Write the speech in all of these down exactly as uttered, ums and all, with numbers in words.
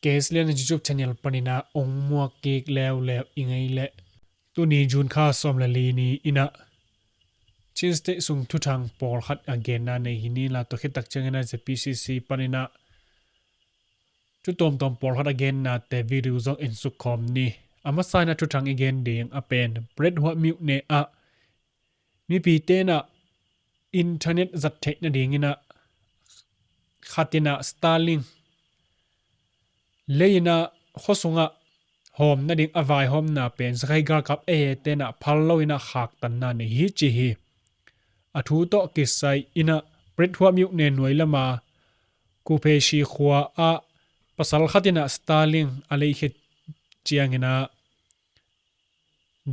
K S Lian YouTube channel panin ah ong muak kik leuleu i ngei leh, tuni June kha sawm le li ni-in ah Chin State sung thuthang pawlkhat a genna nei hi ni. La tawh khit tak ciangin ah Z P C C panin ah thu tuamtuam pawlkhat a gennate video zong en suk khawm ni. A masa-in ah thuthang i gen ding a pen Pret Huat myone ah mipite in ah internet zat theih nadingin ah khat in ah Starlink lei-in ah khua sungah hawm nading a vaihawmna pen Rakhine galkap A A te in ah phal lo-in ah khaktanna nei hi ci hi. A thu tawh kisai-in ah Pret Huat myone nuai lama Kupheishi khua ah pasal khat in ah Starlink a lei khit ciangin ah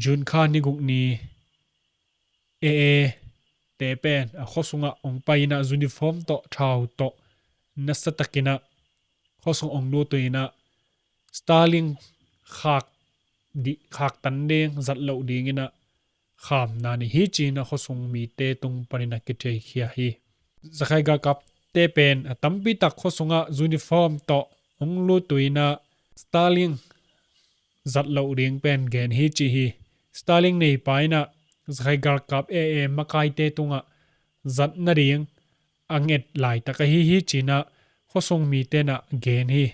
June kha ni guk ni A A te pen a khua sungah ong pai-in ah uniform tawh, thau tawh, nasa takin ah khua sung ong lut uh in ah Starlink khak di, khaktan ding, zat loh dingin ah khamna nei hi ci-in ah khua sung mite tung panin ah kitheikhia hi. Rakhine galkapte pen a tampi tak khua sungah uniform tawh ong lut uh in ah Starlink zat loh ding pen gen hi ci hi. Starlink neipa in ah Rakhine galkap A A makaite tungah zat nading a nget laitak ahi hi ci-in ah khua sung mite in ah gen hi.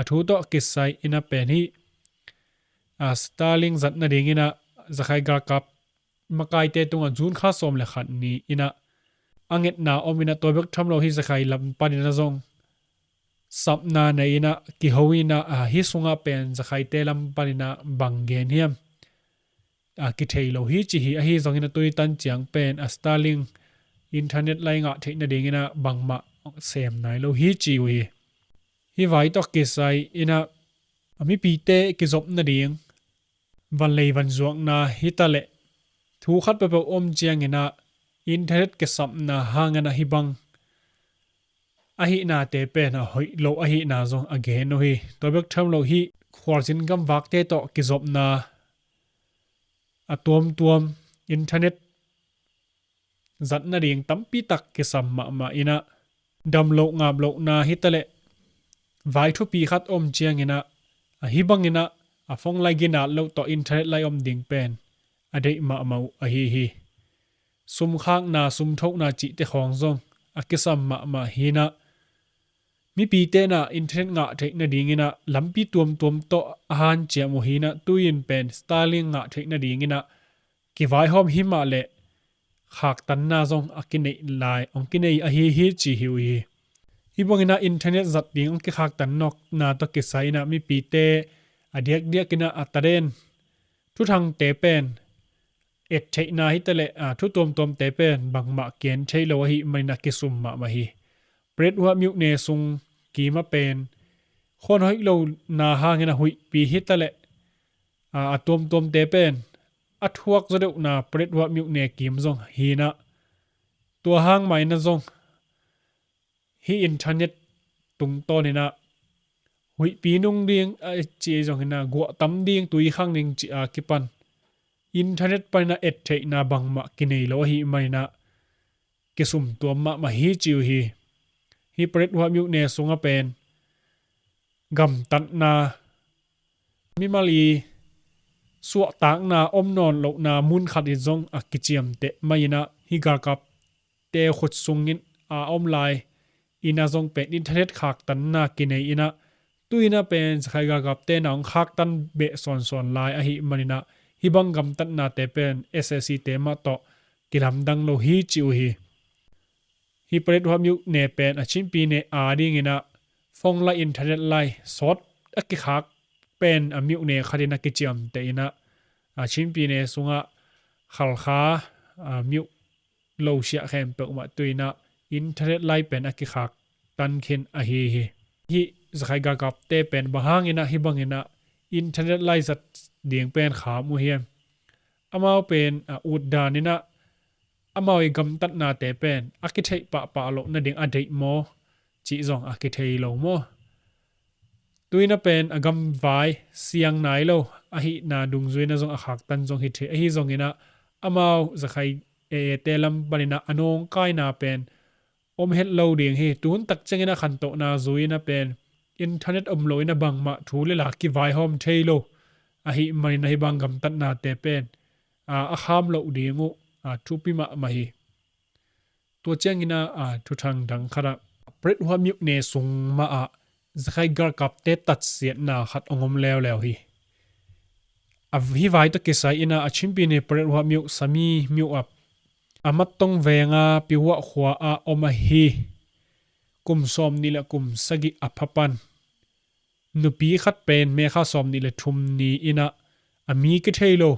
A thu tawh kisai-in ah pen hih a Starlink zat nadingin ah Rakhine galkap makaite tungah June kha sawm le khat ni-in ah a ngetna om in ah, tua bek tham lo hih Rakhine lam panin ah zong sapna nei-in ah kiho in ah, a, hih sungah pen Rakhinete lam panin ah bang gen hiam, a, kithei lo hi ci hi. Ahi zongin ah tuni tan ciang pen a Starlink internet lai ngah theih nadingin ah bangmah sem nai lo hi ci uh hi. Hih vai tawh kisai-in ah a mipite kizop nading vanlei vanzuakna hi ta leh thu khat peuhpeuh om ciangin ah internet kisapna hangin ah hih bang ahihnate pen a hoih lo ahihna zong a gen uh hi. Tua bek tham lo hih khualzin gamvakte tawh kizopna a tuamtuam internet zat nading tampi tak kisam mahmah in ah, dam loh ngap lohna hi ta leh vai thupi khat om ciangin ah, a, hih bangin ah a phone lai ginat loh tawh internet lai om ding pen a deih mahmah uh ahi hi. Sum khakna, sum thohna cihte khawng zong a kisam mahmah hi-in ah, mipite in ah internet ngah theih nadingin ah lampi tuamtuam tawh a hanciam uh hi-in ah, tu-in pen Starlink ngah theih nadingin ah kivaihawm hi mah leh khaktanna zong a kineih lai, hong kinei ahi hi ci hi uh hi. Hih bangin ah internet zat ding hong kikhaktan nawkna tawh kisai-in ah mipite a diakdiakin ah a taden thuthangte pen et theihna hi ta leh, a, thu tuamtuamte pen bangmah gen thei lo ahih manin ah kisum mahmah hi. Pret Huat myone sung kim ah pen khuan hoih lohna hangin a huihpi hi ta leh, a, a tuamtuamte pen a thuak zaw deuhna Pret Huat myone kim zong hi-in ah, tua hang mah in ah zong hih internet tungtawnin ah huihpi nung ding a ci ahi zongin ah guah tam ding, tui khang ding cih a kipan internet panin ah et theihna bangmah kinei lo ahih manin ah kisum tuam mahmah hi ci uh hi. Hih Pret Huat myone sungah pen gamtatna, mimal i suahtakna om nawn lohna mun khat in zong a kiciamteh mah in ah, hih galkapte khut sungin a om lai-in ah zong pen internet khaktanna kinei-in ah, tu-in ah pen Rakhine galkapte in ah hong khaktan beh sawnsawn lai ahih manin ah, hih bang gamtatnate pen S A C te mah tawh kilamdang lo hi ci uh hi. Hih Pret Huat myone pen a Chin pyine adingin ah phone lai, internet lai sawt a kikhak pen a myone khatin a kiciamteh in ah, a Chin pyine sungah Halkha, a, myo lo siah khempeuh mah tu-in ah internet lai pen a kikhaktan khin ahi hi. Hih Rakhine galkapte pen bang hangin ah hih bangin ah internet lai zat ding pen kham uh hiam? Amau pen, a, utdan in ah amau i gamtatnate pen a kitheih pahpah loh nading a deih maw, cih zong a kithei lo maw? Tu-in ah pen a gamvai siang nai lo ahihna dungzui-in ah zong a khaktan zong hi thei. Ahi zongin ah amau Rakhine A A te lam panin ah a nawngkaina pen om het lo ding hi. Tuhun tak ciangin ah khantohna zui-in ah pen internet om lo in a bangmah thu le la kivaihawm thei lo ahih manin a hih bang gamtatnate pen a, a kham loh ding uh a, thupi mahmah hi. Tua ciangin a, a, thuthang dang khatah Pret Huap myone sung mahah Zakhai galkapte tatsiatna khat hong om leuleu hi. A, hih vai tawh kisai in a, a Chin pyine Pret Huap myo Sami myo a, a Mattong venga Pihuah khua ah om ahi kum sawmnih le kum sagih a pha pan nupi khat pen May kha sawmnih le thum ni in a, a mi kithei lo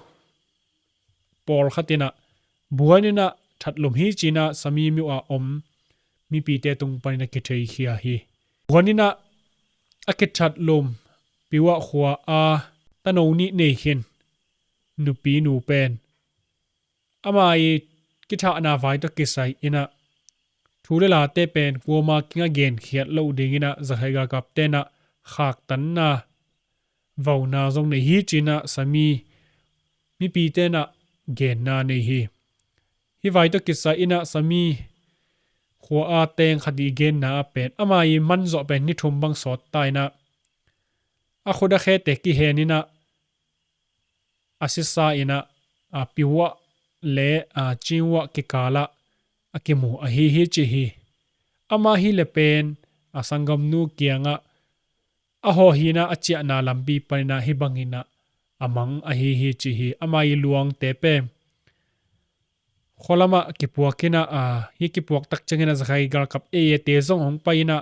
pawlkhat in a, buan in a thatlum hi ci-in a Sami myo a om mipite tung panin a kitheikhia hi. Buan in a, a kithatlum Pihuah khua a tano nih nei khin nupi nu pen ama i kithahna vai tawh kisai in a, thu le late pen kuama kiang a genkhiat loh dingin a Zakhai galkapte in a khaktanna vauna zong nei hi ci-in a Sami mipite in a genna nei hi. Hih vai tawh kisai in a Sami khua a teng khat i genna ah pen ama i man zawh pen ni thum bang sawt ta in a, a khut a khete kihen in a, a sisa in a, a Pihuah le a Cinghuah kikalah a kimu ahi hi ci hi. Ama hi le pen a sanggamnu kiangah a hawh hi in a, a ciahna lampi panin a hih bangin a, a mang ahi hi ci hi. Ama i luangte pen khualamah kipuak in a, a, hih kipuak tak ciangin a Zakhai galkap A A te zong hong pai in a,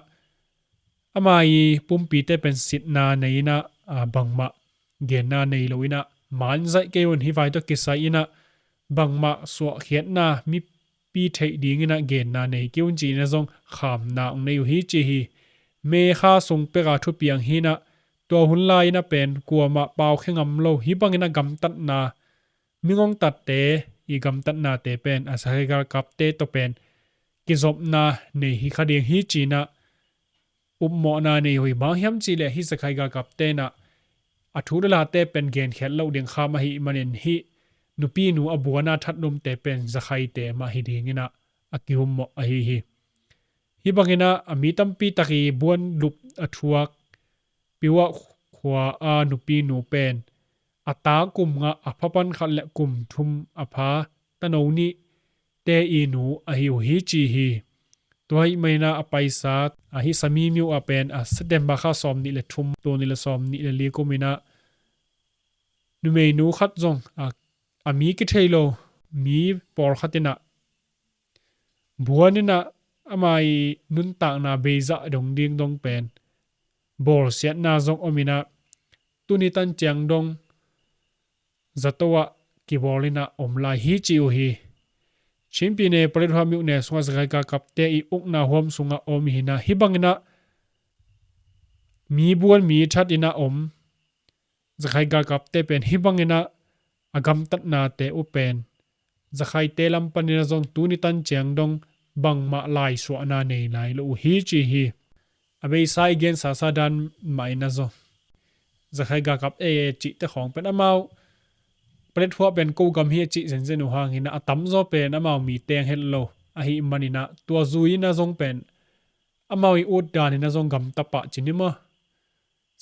ama i pumpite pen sitna nei in a, a, bangmah genna nei lo in a, man zaih kei un, hih vai tawh kisai in a bangmah suahkhiatna mipi theih dingin a genna nei kei un ci-in a zong khamna hong nei uh hi ci hi. May kha sung pek a thupiang hi in a, tua hun lai in a pen kuamah pau khia ngam lo, hih bangin a gamtatna, mi ngongtatte i gamtatnate pen a Zakhai galkapte tawh pen kizopna nei hi kha ding hi ci-in a upmawhna nei uh hi. Bang hiam cih leh hih Zakhai galkapte in a, a thu le late pen genkhiat loh ding kham ahih manin hih nupi nu a buan a thatlumte pen Zakhaite mah hi dingin a, a kiummawh ahi hi. Hih bangin a, a mi tampi tak i buan lup a thuak Pihuah khua a nupi nu pen a ta kum nga a pha pan khat le kum thum a pha tano nih te i nu ahi uh hi ci hi. Tua ahih manin a, a paisa a hih Sami myo a pen a September kha sawmnih le thum, tul nih le sawmnih le li kum in a numeinu khat zong a, a mi kithei lo mi pawlkhat in a buan in a, ama i nuntakna beizah dong ding dong pen bawlsiatna zong om in a, tuni tan ciang dong zato ah kibawl in a om lai hi ci uh hi. Chin pyine Pret Huap myone sungah Zakhai galkapte i ukna huam sungah om hi in a, hih bangin a mi buan mi that in a om Zakhai galkapte pen hih bangin a, a gamtatnate uh pen Zakhaite lam panin a zong tuni tan ciang dong bangmah laisuahna nei lai lo uh hi ci hi. A beisa i gensasa dan mah in a zong Zakhai galkap A A cihte khawng pen amau Pret Huap pen ko gam hi a cih zenzen uh hangin a, a tamzaw pen amau mi teng het lo ahih manin a, tua zui in a zong pen amau i ut dan in a zong gamta pah ci ni maw?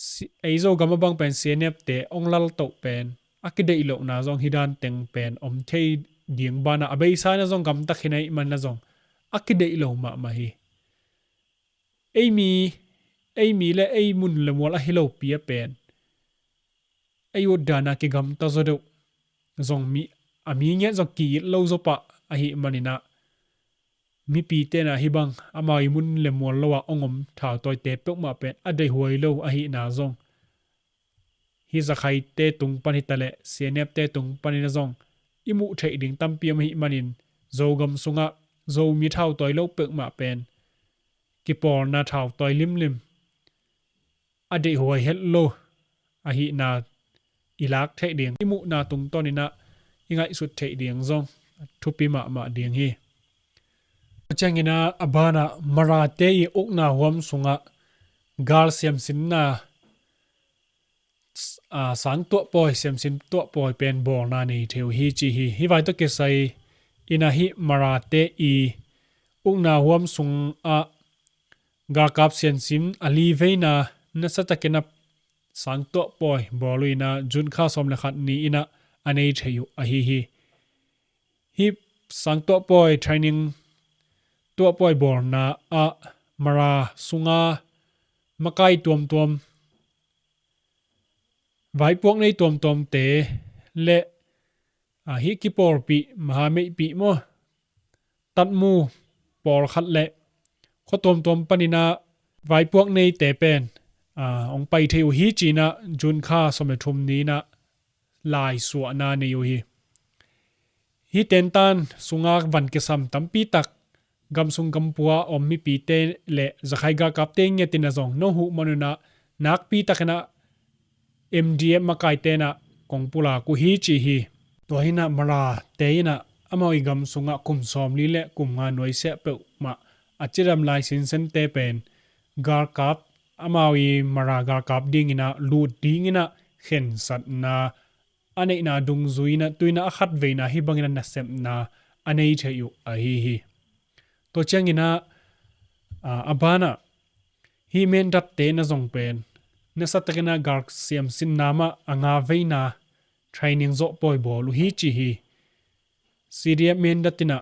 Si-, ei Zogam a bang pen C N F te hong laltoh pen a kideih lohna zong hi dan teng pen om thei ding banah a beisa in a zong gamta khin ahih manin a zong a kideih lo mahmah hi. Ei mi, ei mi le ei mun le mual ahi lopi a pen ei ut dan a kigamta zaw deuh zong mi, a mi ngiat zong ki-it lo zaw pah ahih manin a, mipite in a hih bang amau i mun le mual lo a hong om thautawite peuhmah pen a deihhuai lo ahihna zong hih Zakhaite tung pan hi ta leh C N F te tung panin a zong i muh theih ding tampi om ahih manin Zogam sungah Zomi thautawi lo peuhmah pen kipawlna thautawi limlim a deihhuai het lo ahihna i lak theih ding, i muhna tungtawn in a i ngaihsut theih ding zong thupi mahmah ding hi. Tua ciangin a, a banah Marate i ukna huam sungah gal siamsinna, a, sang tuahpawi, siamsin tuahpawi pen bawlna nei thei uh hi ci hi. Hih vai tawh kisai in a hih Marate i ukna huam sungah galkap siamsin a li veina nasa takin a sang tuahpawi bawl uh in a June kha sawm le khat ni in a a nei thei uh ahi hi. Hih sang tuahpawi training tuahpawi bawlna ah Mara sunga makai tuamtuam, vaipuak nei tuamtuamte le, a, hih kipawlpih, mahameihpih maw, tatmu pawlkhat le khua tuamtuam panin a vaipuak neite pen, a, hong pai thei uh hi ci-in a June kha sawm le thum ni in a laisuahna nei uh hi. Hih tentan sunga van kisam tampi tak gamsung gampua om mipite le zakhai galkapte ngetin a zong no huh man un a nakpi takin a M D F makaite in a kong pulak uh hi ci hi. Tua hi in a Marate in a amau i gam sungah kum sawmli le kum nga nuaisiah peuhmah a cidam lai sinsente pen galkap, amau i Mara galkap dingin a lut dingin a khensatna a neihna dungzui in a tu in a a khatveina hih bangin a nasepna a nei thei uh ahi hi. Tua ciangin a, a, a banah hih Mindatte in a zong pen nasa takin a gal siamsinna mah a nga veina training zawh pawi bawl uh hi ci hi. C D F Mindat in a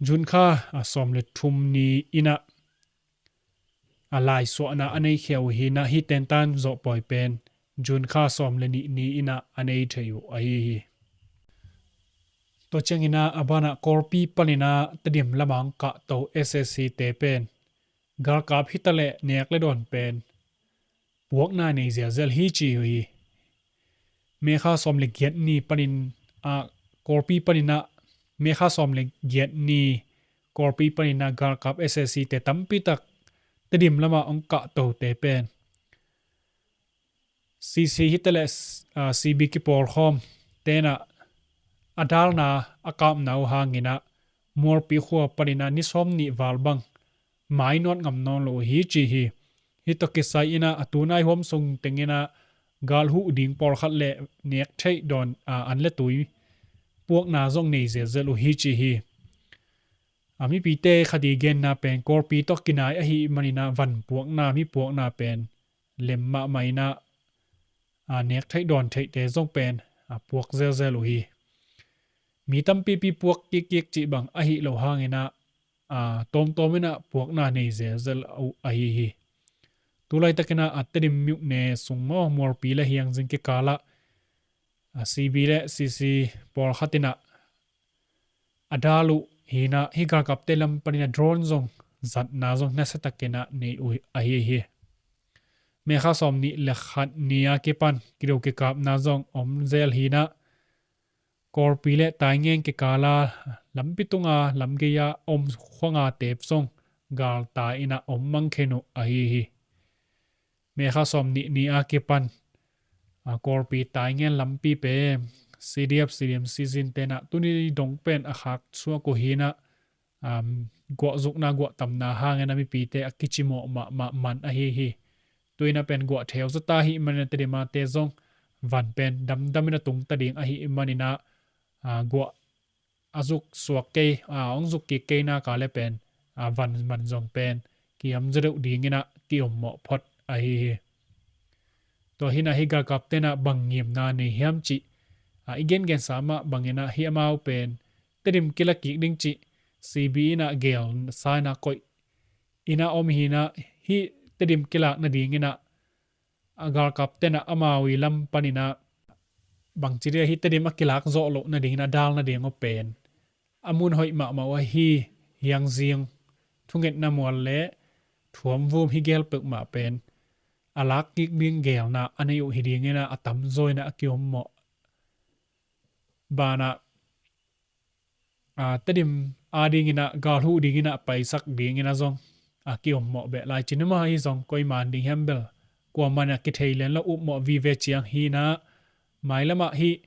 June kha, a, sawm le thum ni in a a laisuahna a nei khia uh hi in a hih tentan zawh pawi pen June kha sawm le nih ni in a a nei thei uh ahi hi. Tua ciangin a a banah Kawlpi panin a Tedim lamah hong kahto S S C te pen galkap hi ta leh nek le dawn pen puakna nei zelzel hi ci uh hi. May kha sawm le giat ni panin a Kawlpi panin a, May kha sawm le giat ni Kawlpi panin a galkap S S C te tampi tak Tedim lamah hong kahtote pen C C hi ta leh, a, C B kipawlkhawm te in a a dalna a kapna uh hangin a Mualpi khua panin a ni sawm nih val bang mainawt ngam nawn lo uh hi ci hi. Hih tawh kisai in a a tunai huam sung tengin a gal huh ding pawlkhat le nek theih dawn, a, an le tui puakna zong nei zelzel uh hi ci hi. A, mipite khat i genna pen Kawlpi tawh kinai ahih manin a van puakna, mi puakna pen lem mahmah in a, a, nek theih dawn theihte zong pen, a, puak zelzel uh hi. Mi tampipi puak kikkik cih bang ahih loh hangin a, a, tawmtawm in a puakna nei zelzel uh ahi hi. Tulaitakin a, a, Tedim myone sung maw, Mualpi le Hiangzing kikalah, a, C B le C C pawlkhat in a a dal uh hi in a, hih galkapte lam panin a drone zong zatna zong nasa takin a nei uh ahi hi. May kha sawm nih le khat ni a kipan kido kikapna zong om zel hi in a, Kawlpi le Taingen kikala lampi tunga lamgei a om khuanga tep zong galtai in a om mang khin uh ahi hi. May kha sawm nih ni a kipan, a, Kawlpi Taingen lampi pen C D F, C D M, C C in te in a tuni dong pen a khak suak uh hi in a, um, guahzukna guahtamna hangin a mipite a kicimawh mahmah man ahi hi. Tu in a pen guah theu zata ahih manin a Tedim a te zong van pen damdam in a tung ta ding ahih manin a, a, guah a zuk suak kei, a, hong zuk kik kei nak leh pen, a, van man zong pen kiam zaw deuh dingin a ki-ommawh phot ahi hi. Tua hi in a hih galkapte in a bang ngimna nei hiam cih, a, i gengensa mah bangin a hih amau pen Tedim kila kik ding cih C B in a gelsa in a koih in a om hi in a, hih Tedim kilak nadingin a a galkapte in a amau i lam panin a bangci dia hih Tedim a kilak zawh loh nadingin a dal nading uh pen a mun hoih mahmah uh ahi Hiangzing, Thungetna mual le Thuamvum hih gel peuhmah pen a lak kik ding gelna a nei uh hi dingin a, a tamzaw in a a ki-ommawh banah, a, Tedim a dingin a gal huh dingin a paisak dingin a zong a ki-ommawh beh lai ci nuam hi zong koi man ding hiam bel kuaman a kithei lian lo, upmawh vive ciang hi in a, mailamah hih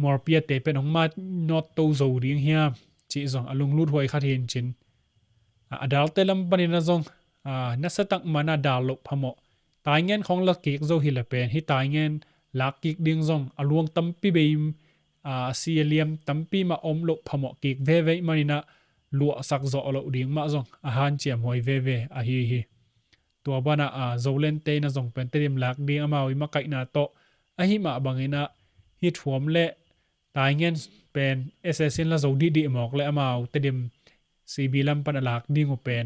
Mualpi a te pen hong mainawt to zo ding hiam cih zong a lunglut huai khat hi in cin. A, a dalte lam panin a zong, a, nasatak man a dal loh phamawh Taingen khawng la kik zo hi leh pen hih Taingen lak kik ding zong a luang tampi bei, a, a si a liam tampi mah om loh phamawh kik veve ahih manin a luahsak zawh loh ding mah zong a hanciam huai veve ahi hi. Tua banah a Zolente in a zong pen Tedim lak ding amau i makaihna tawh ahi mah bangin ah hih Thuam le Taingen pen S S in la zo dihdih mawk le amau Tedim C B lam pan a lak ding uh pen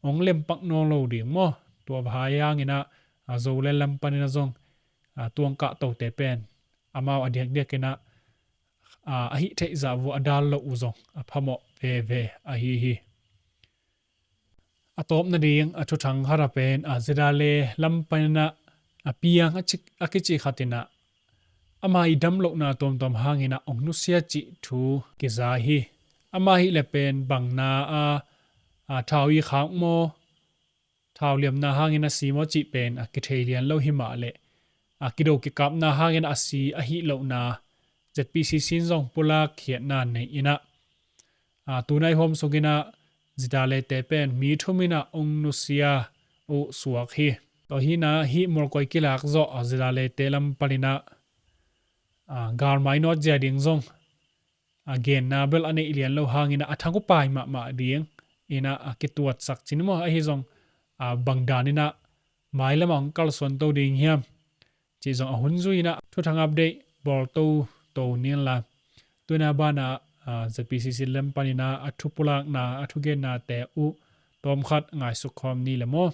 hong lempak nawn lo ding maw? Tua bang hangin ah a Zoland lam panin a zong a tuangkah tote pen amau a diakdiakin ah a hih theih zah vua a dal loh uh zong a phamawh veve ahi hi. A tawpna ding a thuthang khat a pen a Zidale lam panin ah a piang a cik a kici khat in ah ama i dam lohna tuamtuam hangin ah ong nusia cih thu kiza hi. Ama hih le pen bangna a, a thau i khak maw, thau liamna hangin a si maw cih pen a kithei lian lo hi mah le a kido kikapna hangin a si ahi lohna Z P C C in zong pulak khiatna nei in ah a tunai hawm sungin ah Zidalete pen mi thum in ah ong nusia uh suak hi. Tua hi in ah hih mualkoi kilak zawh a Zidalete lam panin ah a galmai nawt zia ding zong a genna bel a neih lian lo hangin ah a thang uh pai mahmah ding in ah a kituatsak cin maw ahi zong a bang dan in ah mailam ah hong kalsuan to ding hiam cih zong a hun zui in ah thuthang update bawl toto ni inla. Tuna banah a Z P C C lam panin ah a thu pulakna a thugennate uh tawmkhat ngaihsuk khawm ni le maw?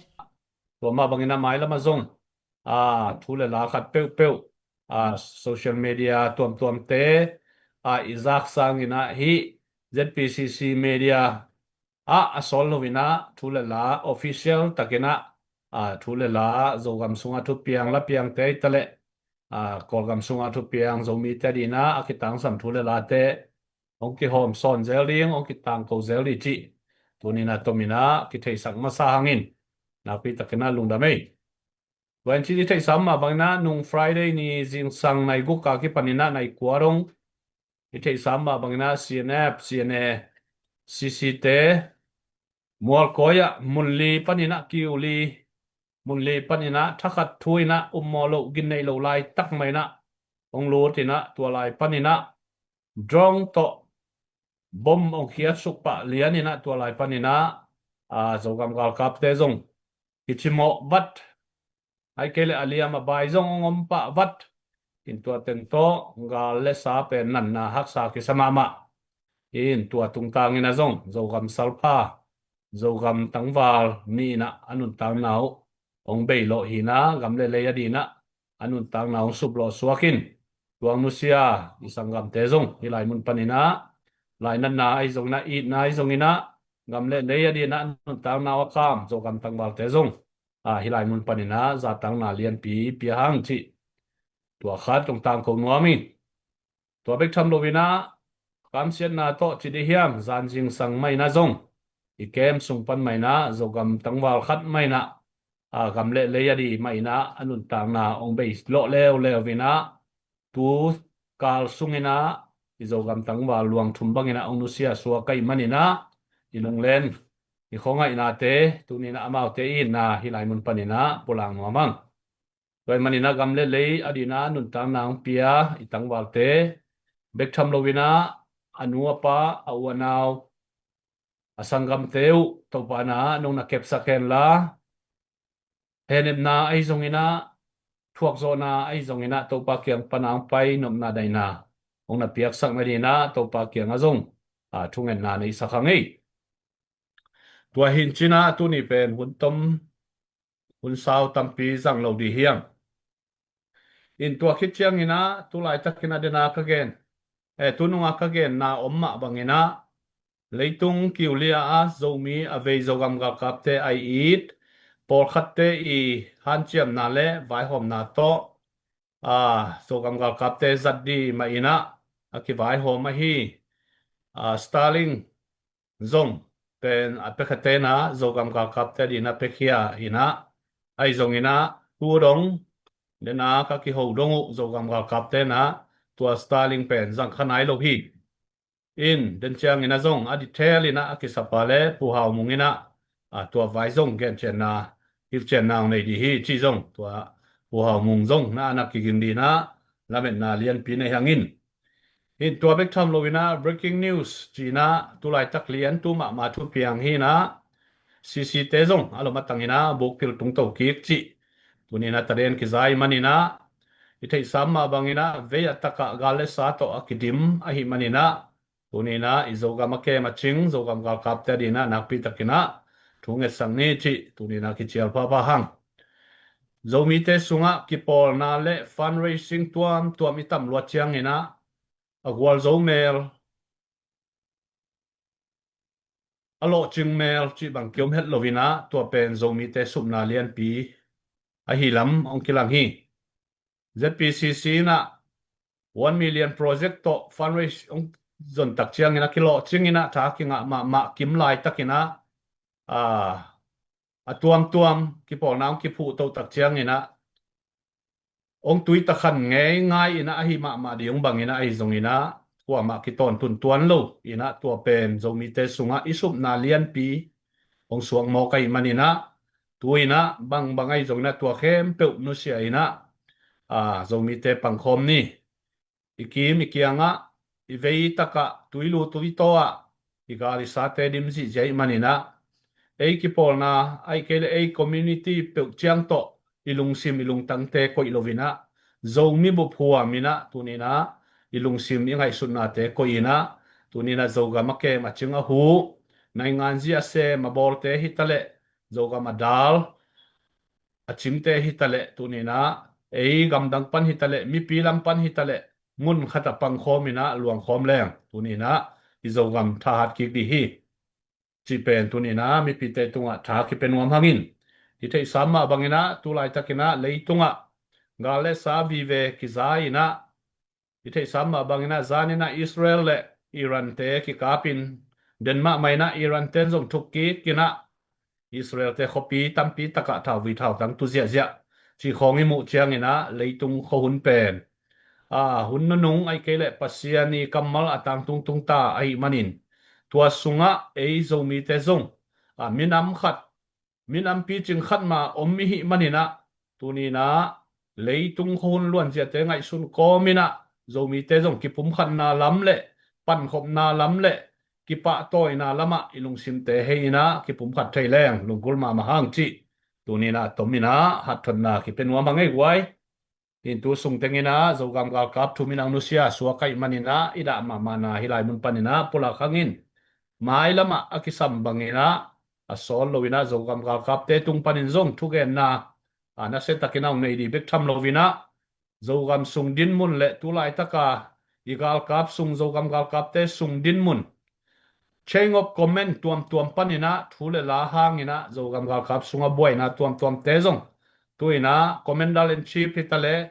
Tua mah bangin ah mailam ah zong a thu le la khat peuhpeuh a social media tuamtuamte a i zak sangin ah hih Z P C C media ah a sawl lo in ah thu le la official takin ah a thu le la Zogam sungah thupiang la piangte hi ta leh a Kawlgam sungah thupiang Zomite adingin ah a kitangsam thu le late hong kihawm sawn zel ding, hong kitangko zel ding cih tuni in ah tomin ah kitheihsak masa hangin nakpi takin ah lungdam ei. Tua in cih i theihsa mah bangin ah nung Friday ni zingsang nai guk a kipanin ah nai kua dong i theihsa mah bangin ah C N F, C N A, C C te mualkoi ah mun li panin ah kiu li, mun li panin ah thakhat thu in ah um maw loh gin neih loh laitak mah in ah hong lut in ah tua lai panin ah drone tawh bom hong khiatsuk pah lian in ah tua lai panin ah a Zogam galkapte zong kicimawh vat, ahih kei leh a liam a bai zong hong om pah vat. In tua teng tawh gal le sa pen natna haksa kisa mahmah. In tua tungtangin ah zong Zogam salpha, Zogam tangval mi in ah a nuntakna uh hong bei lawh hi in ah gam le lei adingin ah a nuntakna hong sup lawh suak in. Tua nusia i sanggamte zong hih lai mun panin ah lainatna ahi zongin ah, itna ahi zongin ah, gam le lei adingin ah a nuntakna uh a kham Zogam tangvalte zong a hih lai mun panin ah zatanna lianpi pia hang cih tua khat hong tangko nuam ing. Tua bek tham loin ah kamsiatna tawh ci dih hiam, zan zingsang mah in ah zong i kem sung pan mah in ah Zogam tangval khat mah in ah a gam le lei ading mah in ah a nuntakna hong bei lawh leuleu in ah tu kal sungin ah i Zogam tangval luang thum bangin ah hong nusia suak ahih manin ah i lunglen i khuangaihnate tuni in ah amaute itna hih lai mun panin ah pulak nuam hang. Tua ahih manin ah gam le lei adingin ah nuntakna hong pia i tangvalte bek tham loin ah a nu a pa, a u a nau, a sanggamte uh Topa in ah nong na kepsak henla, hehnepna ahi zongin ah, thuakzawhna ahi zongin ah Topa kiang pan a hong pai nopna daihna hong na piaksak nadingin ah Topa kiangah zong a thungetna neihsak hang ei. Tua hi in cin ah tuni pen hun tom hun sau tampi zang lo dih hiam. In tua khit ciangin ah tu laitakin ah dena ka gen, eh, tu nunga ka genna om mah bangin ah leitung kiulia a Zomi a vei Zogam galkapte a i it pawlkhatte i hanciamna le vaihawmna tawh a Zogam galkapte zat dih mah in ah a kivaihawm ahi a Starlink zong pen a pekhate'n ah Zogam galkapte adingin ah pekhia in ah, ahi zongin ah tu dong dena ka kiho dong uh Zogam galkapte'n ah tua Starlink pen zang kha nai lo hi. In den ciangin ah zong a detail in ah a kisapa le Pu Hau Mung in ah a tua vai zong gencianna hilhcianna hong nei dih hi ci zong tua Pu Hau Mung zong na a na kiging dih in ah lametna lianpi nei hang in. In tua bek tham loin ah breaking news ci in ah tu laitak lian tu mahmah thupiang hi in ah C C te zong a lom a tangin ah bukphil tungto kik cih tuni-in ah taden kiza ahih manin ah, i theihsa mah bangin ah vei a takah gal le sa tawh a kidim ahih manin ah, tuni-in ah i Zogam a kem a cing Zogam galkapte adingin ah nakpi takin ah thu ngetsak ni cih tuni-in ah kicial pahpah hang. Zomite sungah kipawlna le fundraising tuamtuam i tam luat ciangin ah a gualzo mel, a lawhcing mel cih bang kiom het loin ah, tua pen Zomite supna lianpi ahi lam hong kilang hi. Z P C C in ah one million project tawh fundraise hong zon tak ciangin ah kilawhcing in ah tha kingah mahmah kim laitakin ah, a, a tuamtuam kipawlna hong kiphuhtoh tak ciangin ah hong tuitakhan ngeingai in ah ahi mahmah ding bangin ah ahi zongin ah kuamah kitawntun tuan lo in ah tua pen Zomite sungah i supna lianpi hong suak mawk ahih manin ah, tu-in ah bangbang ahi zongin ah tua khempeuh nusia in ah, a, Zomite pangkhawm ni. I kim i kiangah i vei takah tuilu tuitaw ah i gal i sate dim zihziah ahih manin ah, ei kipawlna ahih kei leh ei community peuh ciang tawh i lungsim i lungtangte koih loin ah, Zomi bup huam in ah tuni-in ah i lungsim i ngaihsutnate koih in ah, tuni-in ah Zogam a kem a cing a huh, nainganzi a sem a bawlte hi taleh, Zogam a dal a cingte hi taleh, tuni-in ah ei gamdang pan hi taleh, mipi lam pan hi taleh, mun khat ah pangkhawm in ah luangkhawm leng tuni-in ah i Zogam thahat kik ding hi cih pen tuni-in ah mipite tungah tha kipia nuam hangin, i theihsa mah bangin ah tu laitakin ah leitungah gal le sa vive kiza in ah, i theihsa mah bangin ah zanin ah Israel le Iran te kikapin den mahmah in ah Iran ten zong thuk kik in ah Israel te khuapi tampi takah thauvui thautang tu ziahziah cih khawng i muh ciangin ah leitung khuahun pen, a, hun nunung ahih kei leh Pasian i kammal a tangtung tungta ahih manin, tua sungah ei Zomite zong, a, minam khat, minam picing khat mah om i hih manin ah, tuni-in ah leitung khuahun luanziate ngaihsun kawmin ah Zomite zong kipumkhatna lam le pankhopna lam le kipahtawina lamah i lungsimte hei in ah kipumkhat thei leng lunggulh mahmah hang cih tuni-in ah tomin ah hatthotna kipia nuam hang ei guai. Hi in tu sung tengin ah Zogam galkap thu minam nusia suak ahih manin ah i dah mahmahna hih lai mun panin ah pulak hangin, mailamah a kisam bangin ah a sawl loin ah Zogam galkapte tung panin zong thugenna, a, nasia takin ah hong nei ding bek tham loin ah Zogam sung dinmun le tu laitaka i galkap sung, Zogam galkapte sung dinmun, chain of command tuamtuam panin ah thu le la hangin ah Zogam galkap sungah buaina tuamtuamte zong tu-in ah Commander in Chief hi taleh,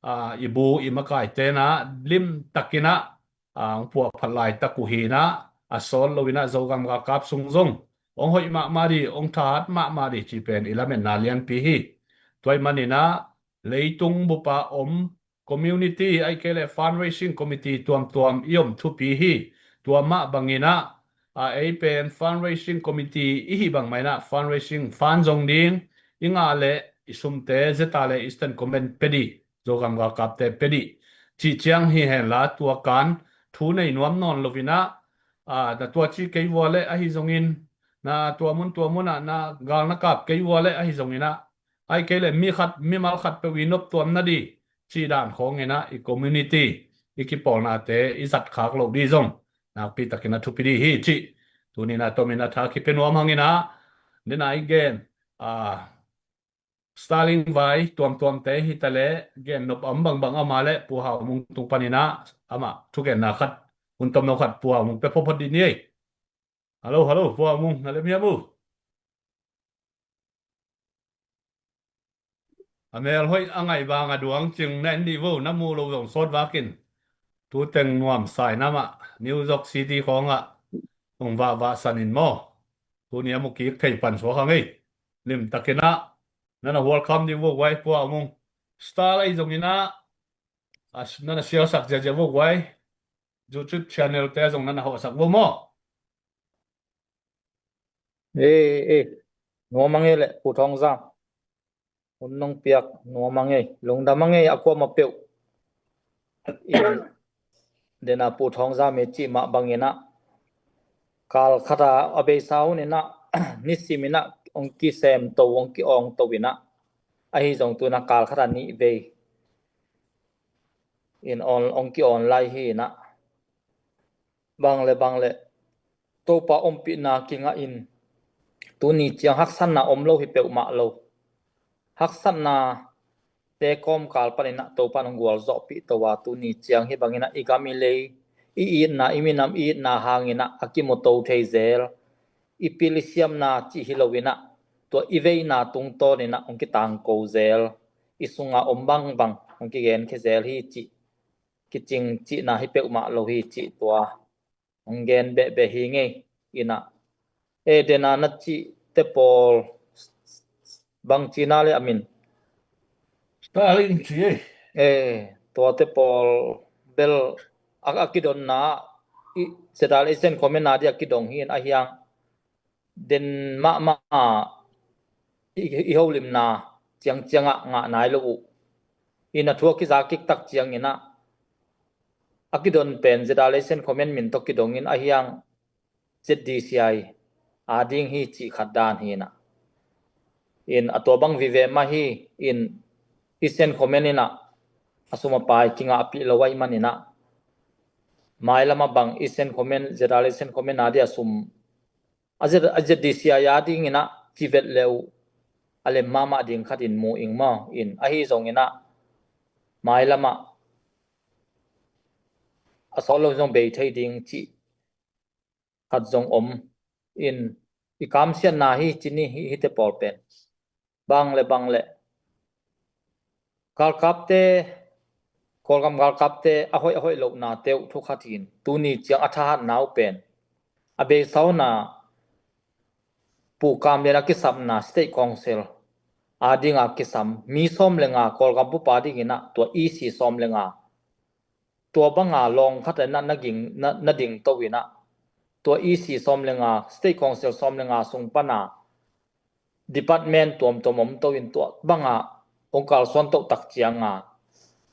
a, i bu i makaite in ah limtakin ah, a, hong puahphat laitak uh hi in ah, a sawl loin ah Zogam galkap sung zong hong hoih mahmah ding, hong thahat mahmah ding cih pen i lametna lianpi hi. Tua ahih manin ah leitung bup a om community ahih kei leh fundraising committee tuamtuam i om thupi hi. Tua mah bangin ah, a, ei pen fundraising committee i hih bang mah in ah fundraising fund zong ding, i ngah leh i sumte Zeta le Eastern Command pia ding, Zogam galkapte pia ding cih ciang hi henla, tua kan thu nei nuam nawn loin ah, a, na tua ci kei vua leh ahi zongin, na tua mun tua mun ah na gal na kap kei vua leh ahi zongin ah, ahih kei leh mi khat mimal khat peuh i noptuam nading cih dan khawngin ah i community i kipawlnate i zat khak loh ding zong nakpi takin a thupi ding hi cih tuni-in ah tomin a tha kipia nuam hangin ah, den a i gen, a, Starlink vai tuamtuamte hi taleh, gen nop a om bangbang a om a leh Pu Hau Mung tung panin ah amah thugenna khat, hun tomno khat Pu Hau Mung pia photphot dih ni ei. Hallo, hallo, Pu Hau Mung, na lem hiam uh? A mel hoih a ngaih bang a duang cing na en dih vo, na muh loh zong sawt vak in. Tu teng nuamsa in amah New York City khawngah hong vahvah san in maw. Tuni a mu kik thei pan suak hang ei. Limtakin ah na na welcome dih vo guai, Pu Hau Mung. Star ahi zongin ah, a, na na sialsak ziahziah vo guai. YouTube channel te zong na na hawhsak vo maw. Ei, ei, nuam a ngei leh Pu Thawng Zam. Hun nong piak nuam a ngei, lungdam a ngei a kuamah peuh. I, den a Pu Thawng Zam i cih mah bangin ah, kal khat a a beisa hun in ah nisim in ah hong kisemto, hong ki-awngto in ah, ahi zong tu in ah kal khat ah nih vei in hong ki-awn lai hi in ah, bang le bang le Topa ompihna kingah in, tuni ciang haksatna om lo hi peuhmah lo. Haksatna te kawmkal panin ah Topa in hong gualzawhpih to a, tuni ciang hih bangin ah i gam i lei, i itna, i minam i itna hangin ah a kimuto thei zel, i pil i siamna cih hi lo in ah, tua i veina tungtawn in ah hong kitangko zel, i sunga om bangbang hong kigenkhia zel hi cih, kicing cihna hi peuhmah lo hi cih tua hong gen behbeh hi ngei in ah. Eden a na cihte pawl, bang cihna le a min? Starlink ci ei. Eh, tuate pawl bel a, a kidonna, i, Zedal Asian Command a di a kidong hi in, a hiang den mahmah i, i holimna ciangciang ah ngah nai lo uh. In a thu a kiza kik tak ciangin ah, a kidon pen Zedal Asian Command min tawh kidong in, a hiang Z D C I a ding hi cih khat dan hi in ah. In a tua bang vive mah hi in, Asian Command in ah a sum a pai kingahpih lo ahih manin ah, mailam ah bang Asian Command, Zedal Asian Command a di a sum, a Z, a Z D C I a dingin ah kivet le uh a lem mahmah ding khat in mu ing maw in, ahi zongin ah mailam ah a sawt lo zong bei thei ding cih khat zong om in, i kamsiatna hi ci ni hi, hihte pawl pen. Bang le bang le galkapte, Kawlgam galkapte a hoih a hoih lohnate uh thu khat hi in, tuni ciang a thahatna uh pen, a beisa un ah Pu Kam Lian a kisapna State Council a ding a kisam mi sawm le nga, Kawlgam bup a dingin ah tua E C sawm le nga, tua bang a lawng khat ah na, na ging, na, na dingto in ah, tua E C sawm le nga, State Council sawm le nga sung pan a department tuamtuam omto in, tua bang a hong kalsuan toh tak ciang a,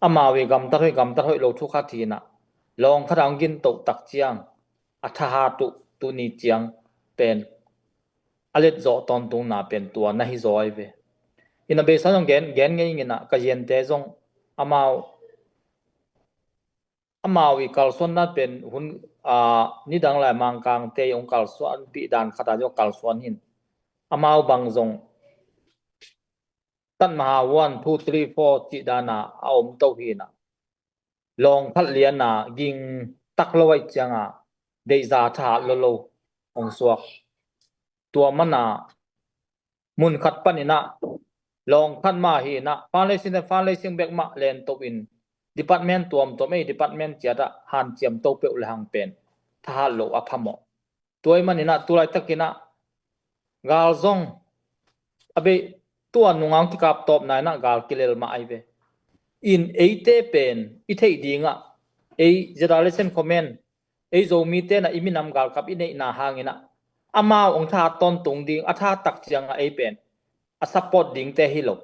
amau i gamtat hoih gamtat hoih lo thu khat hi in ah, lawng khat ah hong gin toh tak ciang a thahat uh tuni ciang pen a let zawh tawntungna pen tua na hi zaw hi ve. In a beisa zong gen, gen ngei ing in ah, ka ziante zong amau, amau i kalsuanna pen hun, aa, nidang lai Mangkangte i hong kalsuanpih dan khat ah zong kalsuan hi in, amau bang zong Taj Mahal one, two, three, four cih dan a a omto hi in ah, lawng khat lian a ging tak lo ahih ciang a, deihza thahat lo lo hong suak. Tua man a mun khat panin ah lawng khat mah hi in ah, fundraising le fundraising bek mah lento in, department tuamtuam ei, department ciat ah hanciamto peuh le hang pen thahat loh a phamawh. Tua ahih manin ah tu laitakin ah gal zong a bei, tua nunga hong kikaptawpna in ah gal kilel mah ahi ve. In eite pen i theih ding ah, ei Zedal Asian Command, ei Zomite in ah i minam galkap i neihna hangin ah, amau hong thahat tawntung ding, a thahat tak ciang a ei pen a support dingte hi lo.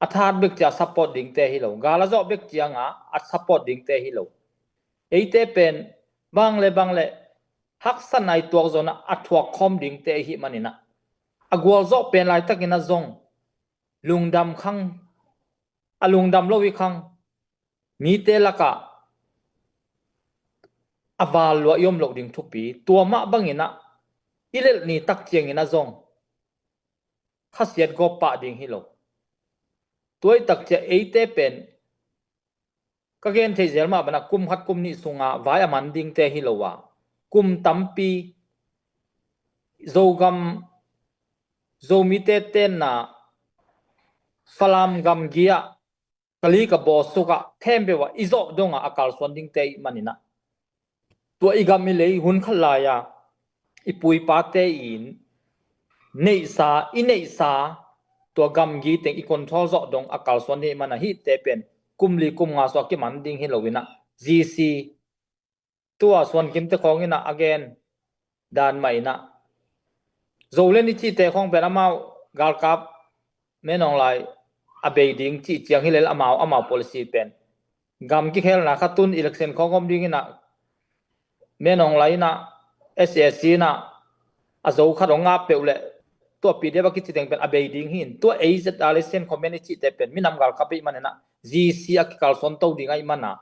A thahat bek ciang a support dingte hi lo. Gal a zawh bek ciang a a support dingte hi lo. Eite pen bang le bang le haksatna i tuak zawh in ah a thuak khawm dingte ahih manin ah, a gualzawh pen laitakin ah zong lungdam khang, a lungdam lo i khang, mite lakah a val lua i om loh ding thupi. Tua mah bangin ah i lelh ni tak ciangin ah zong khasiat gawp pah ding hi lo. Tua ahih tak ciang eite pen ka gen theih zel mah bang ah kum khat kum nih sungah vai a man dingte hi lo a, kum tampi Zogam, Zomite tenna Falam gamgi ah, Kali ka bawsuk ah, khempeuh ah i zawh dong ah a kalsuan dingte ahih manin ah, tua i gam i lei hun khat lai a i pu i pate in neihsa, i neihsa tua gamgi teng i control zawh dong a kalsuan ding ahih manin ah, hihte pen kum li kum nga sung a kiman ding hi lo in ah, G C tua Suan Kimte khawng in ah a gen dan mah in ah, Zoland i cihte khawng pen amau galkap Min Aung Hlaing a bei ding cih ciang hi lel, amau, amau policy pen gam kikhelna khat, tun election khawng om ding in ah, Min Aung Hlaing in ah, S A C in ah a zo khat hong ngap peuh leh tua P D F a kici teng pen a bei ding hi in, tua A Z R le Shan Comment i cihte pen minam galkap ahih manin ah G C a kikalsuan to ding ahih manin ah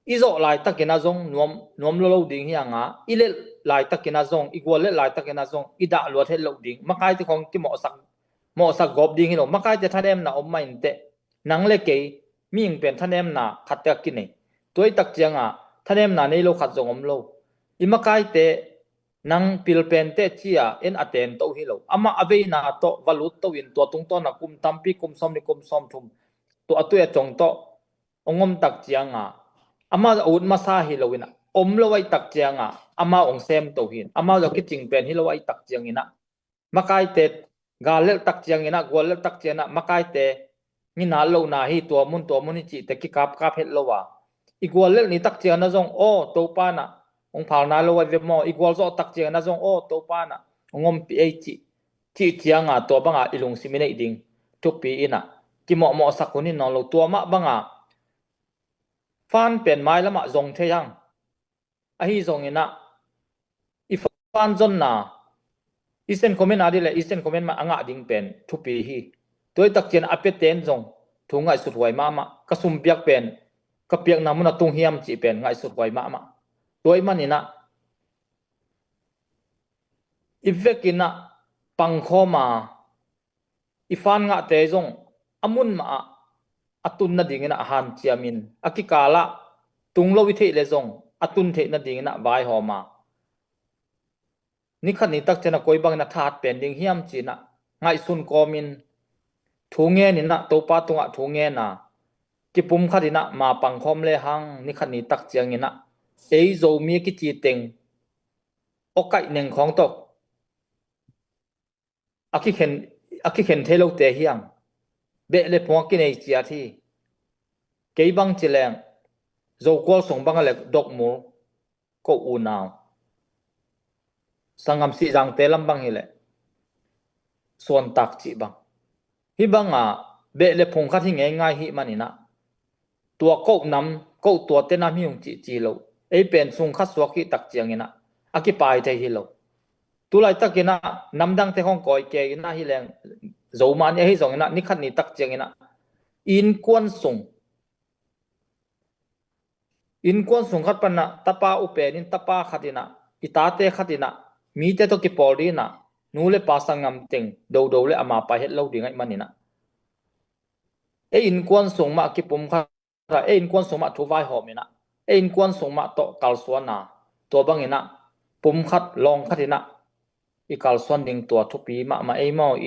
i zawh laitakin ah zong nuam, nuam lo lo ding hi hang a, i lelh laitakin ah zong, i guallelh laitakin ah zong i dah luat het loh ding, makaite khong kimawhsak, mawhsak gawp ding hi lo, makaite thanemna om mah inteh, nang le kei mihing pen thanemna khat tek a kinei. Tua ahih tak ciangah thanemna nei lo khat zong om lo. I makaite nang pil penteh ci-a en a ten to hi lo. Amah a veina tawh va lut to in tua tungtawn ah kum tampi, kum sawmnih, kum sawmthum, tua a tui a cong tawh hong om tak ciangah amah a ut masa hi lo in ah, om lo ahih tak ciangah amah hong sem to hi in, amah a kicing pen hi lo ahih tak ciangin ah makaite, gal lelh tak ciangin ah, gual lelh tak ciangin ah makaite nginat lohna hi, tua mun tua mun hi cihte kikapkap het lo a, i gual lelh ni tak ciangin ah zong, aw Topa in ah hong phal nai lo ahi ve maw, i gual zawh tak ciangin ah zong, aw Topa in ah hong ompih ei cih, cih ciangah tua bangah i lungsim i neih ding thupi in ah kimawhmawhsak hun hi nawn lo. Tua mah bangah fan pen mailamah zong thei hang. Ahi zongin ah i fan zonna, i Shan Comment a dih le i Shan Comment mah a ngah ding pen thupi hi. Tua ahih tak ciangin a piaten zong thu ngaihsut huai mahmah, ka sum piak pen ka piakna mun a tung hiam cih pen ngaihsut huai mahmah. Tua ahih manin ah i vekin ah pangkhawm a, i fan ngahte zong a mun mah ah a tun nadingin ah a hanciamin, a kikalah tung lo i theih le zong a tun theih nadingin ah vaihawm a, ni khat ni tak ciangin ah koi bangin a that pen ding hiam ci-in ah ngaihsun kawmin thu ngenin ah, Topa tungah thu ngen a, kipumkhatin ah ma pangkhawm le hang, ni khat ni tak ciangin ah ei Zomi a kici teng awkaih neng khawng tawh a kikhen, a kikhen thei lote hi hang. Beh le phung a kinei ciat hi. Kei bang ci leng Zokual sung bang a le Dokmul, ko unau, sanggam Sihzangte lam bang hi leh Suantak cih bang, hih bangah beh le phung khat hi ngeingai hih manin ah tua ko nam, ko tuate nam hi ung cihci lo. Ei pen sung khat suak hih tak ciangin ah a kipai thei hi lo. Tulaitakin ah namdangte khawng kawi kei in ah hi leng, Zo mah ni ahi zongin ah ni khat ni tak ciangin ah innkuan sung, innkuan sung khat panin ah tapa upenin tapa khatin ah, i tate khatin ah mite tawh kipawl dingin ah nu le pa sanggam teng dodo le ama pai het lo ding ahih manin ah ei innkuan sung mah kipumkhat a, ei innkuan sung mah thu vaihawmin ah, ei innkuan sung mah tawh kalsuan a, tua bangin ah pumkhat lawngkhatin ah i kalsuan ding tua thupi mahmah ei maw.